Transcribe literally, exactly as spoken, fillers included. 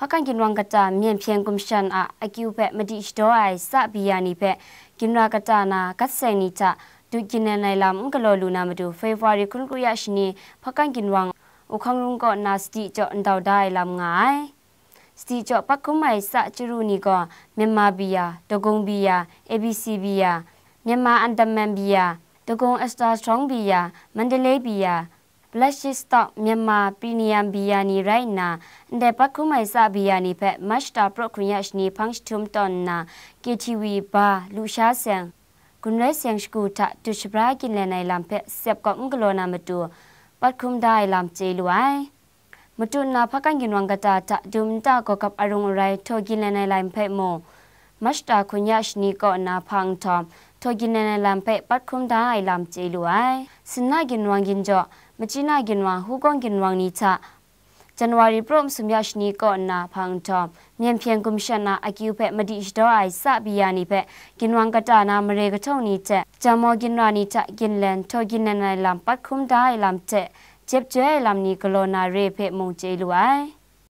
Hpakan ginwang kata myen hpyen gumshan a akyu hpe madi shadaw ai tsa bi ya ni hpe ginra kata na gat seng ni hta dut ginlen ai lam n galaw lu na matu February hkun kru ya shani Hpakan ginwang Uhkang Rung kaw nna sadi jaw ndau da ai lam nga ai. Sadi jaw pat hkrum ai tsa chyaru ni gaw Myanmar bi ya, Dagung bi ya, A B C bi ya, Myanmar Andaman bi ya, Dagung Esta Strong bi ya, Mandalay bi ya, Blessed Stock Myanmar Premium bi ya ni rai nna, ndai pat hkrum ai tsa bi ya ni hpe March ta praw hkun ya shani hpang jahtum tawn nna, K T V bar, lusha seng, gun rai seng shagu hta dut shabra ginlen ai lam hpe sep kawp n galaw na matu, pat hkrum da ai lam chye lu ai. Matu nna Hpakan ginwang kata hta dum nta gawgap arung arai htaw ginlen ai lam hpe mung, March ta hkun ya shani kaw nna hpang nhtawm, htaw ginlen ai lam hpe pat hkrum da ai lam chye lu ai. Sinna ginwang ginjaw, Machina ginwang, Hugawng ginwang ni hta, January praw masum ya shani kaw nna hpang nhtawm, myen hpyen gumshan a akyu hpe madi shadaw ai tsa bi ya ni hpe ginwang kata na mare kahtawng ni hte, Jamo ginra ni hta ginlen, htaw ginlen ai lam pat hkrum da ai lam hte, jep joi ai lam ni galaw na re hpe mung chye lu ai.